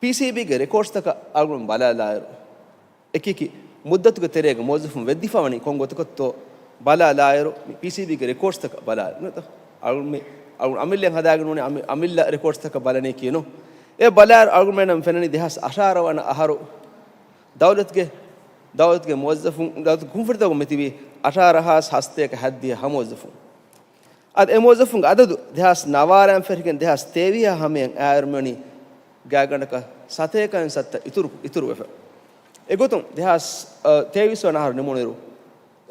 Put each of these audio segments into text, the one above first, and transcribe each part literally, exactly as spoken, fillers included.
ޕީސީބީގެ ރެކޯޑްސްތަކަށް އަޅުގަނޑު ބަލާލާއިރު، އެކިއެކި މުއްދަތުގެ ތެރޭގަ މުވައްޒަފުން ވެއްދިފަވަނީ ކޮން ގޮތަކަށްތޯ ބަލާލާއިރު، މި ޕީސީބީގެ ރެކޯޑްސްތަކަށް ބަލާލާ، ނުވަތަ އަޅު-، މި އަޅު-، އަމިއްލައަށް ހަދާގެން ނޫނީ އަމި-، އަމިއްލަ ރެކޯޑްސްތަކަށް ބަލަނީކީ ނޫން. އެ ބަލާއިރު އަޅުގަނޑުމެންނަށް ފެންނަނީ ދެހާސް އަށާރަ ވަނަ އަހަރު ދައުލަތުގެ، ދައުލަތުގެ މުވައްޒަފުން، ދައުލަތުގެ ކުންފުނިތަކުން މިތިބީ އަށާރަ ހާސް ހަސަތޭކަ ހަތްދިހަ ހަ މުވައްޒަފުން. އަދި އެ މުވައްޒަފުންގެ އަދަދު ދެހާސް ނަވާރައިން ފެށިގެން ދެހާސް ތޭވީހަ ހަމަޔަށް އައިރު މިވަނީ ގާތްގަނޑަކަށް ސަތޭކައިން ސައްތަ އިތުރު، އިތުރުވެފަ. އެގޮތުން ދެހާސް، އަ، ތޭވީސް ވަނަ އަހަރު ނިމުނުއިރު،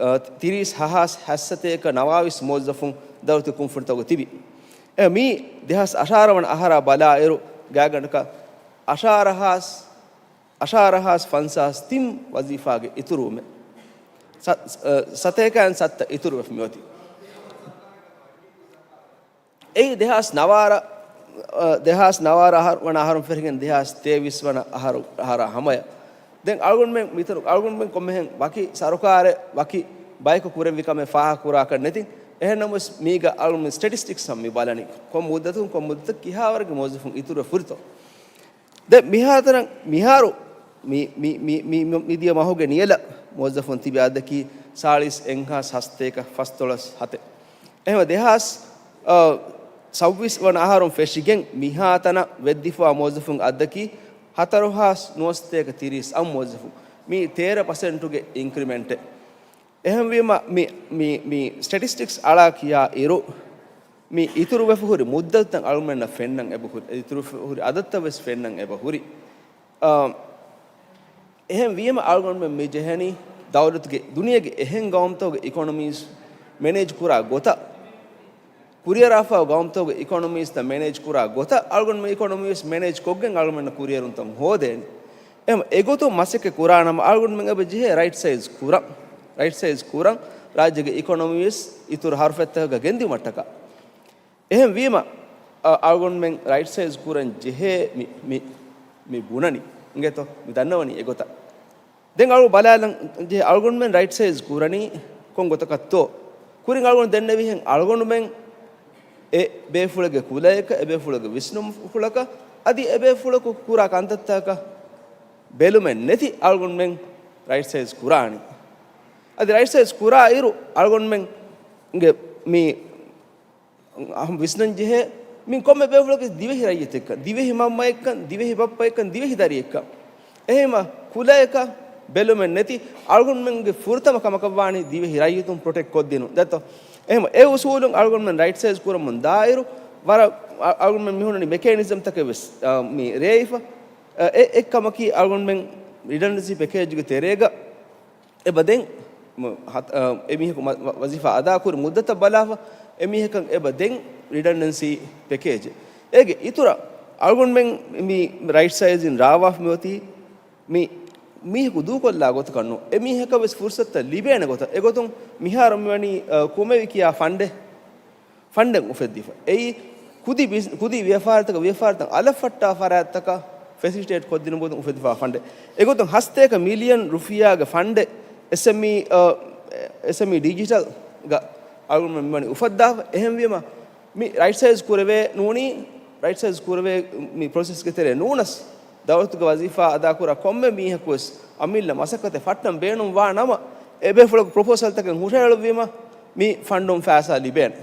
އަ، ތިރީސް ހަ ހާސް ހަސަތޭކަ ނަވާވީސް މުވައްޒަފުން ދައުލަތު ކުންފުނިތަކުގަ ތިބި. އެ މީ ދެހާސް އަށާރަ ވަނަ އަހަރާ ބަލާއިރު ގާތްގަނޑަކަށް އަށާރަ ހާސް، އަށާރަ ހާސް ފަންސާސް ތިން ވަޒީފާގެ އިތުރުވުމެއް. ސަ-، ސަ-، ސަތޭކައިން ސައްތަ އިތުރުވެފަ މިއޮތީ. އެއީ ދެހާސް ނަވާރަ، އަ، ދެހާސް ނަވާރަ އަހަރު، ވަނަ އަހަރުން ފެށިގެން ދެހާސް ތޭވީސް ވަނަ އަހަރު، އަހަރާ ހަމަޔަށް. ދެން އަޅުގަނޑުމެން މިތަނު، އަޅުގަނޑުމެން ކޮންމެހެން ވަކި ސަރުކާރެއް ވަކި ބަޔަކު ކުރެއްވި ކަމެއް ފާހަގަކުރާކަށް ނެތި. އެހެންނަމަވެސް މީގަ އަޅުގަނޑުމެން ސްޓެޓިސްޓިކްސް ހަމަ މި ބަލަނީ. ކޮން މުއްދަތުން ކޮން މުއްދަތަކަށް ކިހާވަރެއްގެ މުވައްޒަފުން އިތުރުވެ ފުރިތޯ. ދެން މިހާތަނަށް މިހާރު މި، މި، މި، މި، މި، މިދިޔަ މަހުގެ ނިޔަލަށް މުވައްޒަފުން ތިބި އަދަދަކީ ސާޅީސް އެއްހާސް ހަސަތޭކަ ފަސްދޮޅަސް ހަތެއް. އެހެންވެ ދެހާސް، އަ، ސައުވީސް ވަނަ އަހަރުން ފެށިގެން މިހާތަނަށް ވެއްދިފަވާ މުވައްޒަފުން އަދަދަކީ ހަތަރުހާސް ނުވަސަތޭކަ ތިރީސް އަށް މުވައްޒަފުން. މީ ތޭރަ ޕަސެންޓުގެ އިންކްރިމެންޓެއް. އެހެންވީމަ، މި، މި، މި ސްޓެޓިސްޓިކްސް އަޅާ ކިޔާ އިރު، މި އިތުރުވެފަ ހުރި މުއްދަތުތައް އަޅުގަނޑުމެންނަށް ފެންނަން އެބަ ހުރި، އިތުރުވެފަ ހުރި އަދަދުތައް ވެސް ފެންނަން އެބަ ހުރި. އާ، އެހެން ވީމަ، އަޅުގަނޑުމެން މި ޖެހެނީ ދައުލަތުގެ، ދުނިޔޭގެ އެހެން ގައުމުތަކުގެ އިކޮނޮމީސް މެނޭޖް ކުރާ ގޮތަށް، ކުރިއަރާފައި ގައުމުތަކުގެ އިކޮނޮމީސްތައް މެނޭޖް ކުރާ ގޮތަށް އަޅުގަނޑުމެން އިކޮނޮމީސް މެނޭޖް ކޮށްގެން އަޅުގަނޑުމެންނަށް ކުރިއެރުންތައް ހޯދޭނެ. އެހެން އެގޮތުން މަސައްކަތް ކުރާނަމަ، އަޅުގަނޑުމެން އެބަ ޖެހޭ ރައިޓް ސައިޒް ކުރަން. ރައިޓް ސައިޒް ކުރަން، ރާއްޖޭގެ އިކޮނޮމީ ވެސް އިތުރު ހަރުފަތްތަކަކަށް ގެންދިއުމަށްޓަކާ. އެހެން ވީމަ، އަ، އަޅުގަނޑުމެން ރައިޓް ސައިޒް ކުރަން ޖެހޭ މި، މި، މި ބުނަނީ. އިނގޭތޯ؟ މި ދަންނަވަނީ އެގޮތަށް. ދެން އަޅު ބަލާލަން ޖެހޭ އަޅުގަނޑުމެން ރައިޓް ސައިޒް ކުރަނީ ކޮން ގޮތަކަށްތޯ؟ ކުރިން އަޅުގަނޑު ދެންނެވިހެން އަޅުގަނޑުމެން އެ ބޭފުޅެއްގެ ކުލަޔަކަށް، އެ ބޭފުޅެއްގެ ވިސްނުންފުޅަކަށް، އަދި އެ ބޭފުޅަކު ކުރާ ކަންތައްތަކަށް ބެލުމެއް ނެތި އަޅުގަނޑުމެން ރައިޓް ސައިޒް ކުރާނީ. އަދި ރައިޓް ސައިޒް ކުރާ އިރު އަޅުގަނޑުމެންގެ މި އަހަން ވިސްނަން ޖެހޭ، މި ކޮންމެ ބޭފުޅަކީ ދިވެހި ރައްޔިތެއްކަން، ދިވެހި މަންމައެއްކަން، ދިވެހި ބައްޕައެއްކަން، ދިވެހި ދަރިއެއްކަން. އެހެންމަ ކުލަޔަކަށް ބެލުމެއް ނެތި އަޅުގަނޑުމެންގެ ފުރަތަމަ ކަމަކަށްވާނީ ދިވެހި ރައްޔިތުން ޕްރޮޓެކްޓް ކޮށްދިނުން. ދެއްތޯ؟ އެހެންމަ އެ އުސޫލުން އަޅުގަނޑުމެން ރައިޓް ސައިޒް ކުރަމުން ދާއިރު، ވަރަށް އަ-، އަޅުގަނޑުމެން މިހުންނަނީ މެކޭނިޒަމްތަކެއް ވެސް، އަ، މި ރޭވިފަ. އަ، އެ-، އެއްކަމަކީ އަޅުގަނޑުމެން ރިޑަންޑެންސީ ޕެކޭޖްގެ ތެރޭގަ އެބަ ދެން މު-، ހަތް-، އަ، އެމީހަކު މަ-، ވަ-، ވަޒީފާ އަދާކުރި މުއްދަތަށް ބަލާފަ، އެމީހަކަށް އެބަ ދެން ރިޑަންޑެންސީ ޕެކޭޖެއް. އޭގެ އިތުރަށް އަޅުގަނޑުމެން މި ރައިޓް ސައިޒިން ރާވާފަ މިއޮތީ މި މީހަކު ދޫކޮށްލާ ގޮތަކަށް ނޫން. އެމީހަކަށް ވެސް ފުރުސަތުތައް ލިބޭނެ ގޮތަށް. އެގޮތުން މިހާރު މިވަނީ، އަ، ކުމެވި ކިޔާ ފަންޑެއް ފަންޑެއް އުފެއްދިފަ. އެއީ ކުދި ބިޒް-، ކުދި ވިޔަފާރިތަކަށް ވިޔަފާރިތައް އަލަށް ފައްޓާ ފަރާތްތަކަށް ފެސިލިޓޭޓް ކޮށްދިނުމުގެ ގޮތުން އުފެއްދިފަ ފަންޑެއް. އެގޮތުން ހަސަތޭކަ މިލިއަން ރުފިޔާގެ ފަންޑެއް އެސްއެމްއީ، އަ، އެސްއެމްއީ ޑިޖިޓަލްގަ އަޅުގަނޑުމެން މިވަނީ އުފައްދާފަ. އެހެންވީމަ، މި ރައިޓް ސައިޒް ކުރެވޭ ނޫނީ، ރައިޓް ސައިޒް ކުރެވޭ މި ޕްރޮސެސްގެ ތެރޭ ނޫނަސް، ދައުލަތުގެ ވަޒީފާ އަދާކުރާ ކޮންމެ މީހަކުވެސް އަމިއްލަ މަސައްކަތެއް ފައްޓަން ބޭނުންވާ ނަމަ، އެބޭފުޅަކު ޕްރޮޕޯސަލްތަކެއް ހުށަހެޅުއްވީމަ، މި ފަންޑުން ފައިސާ ލިބޭނެ.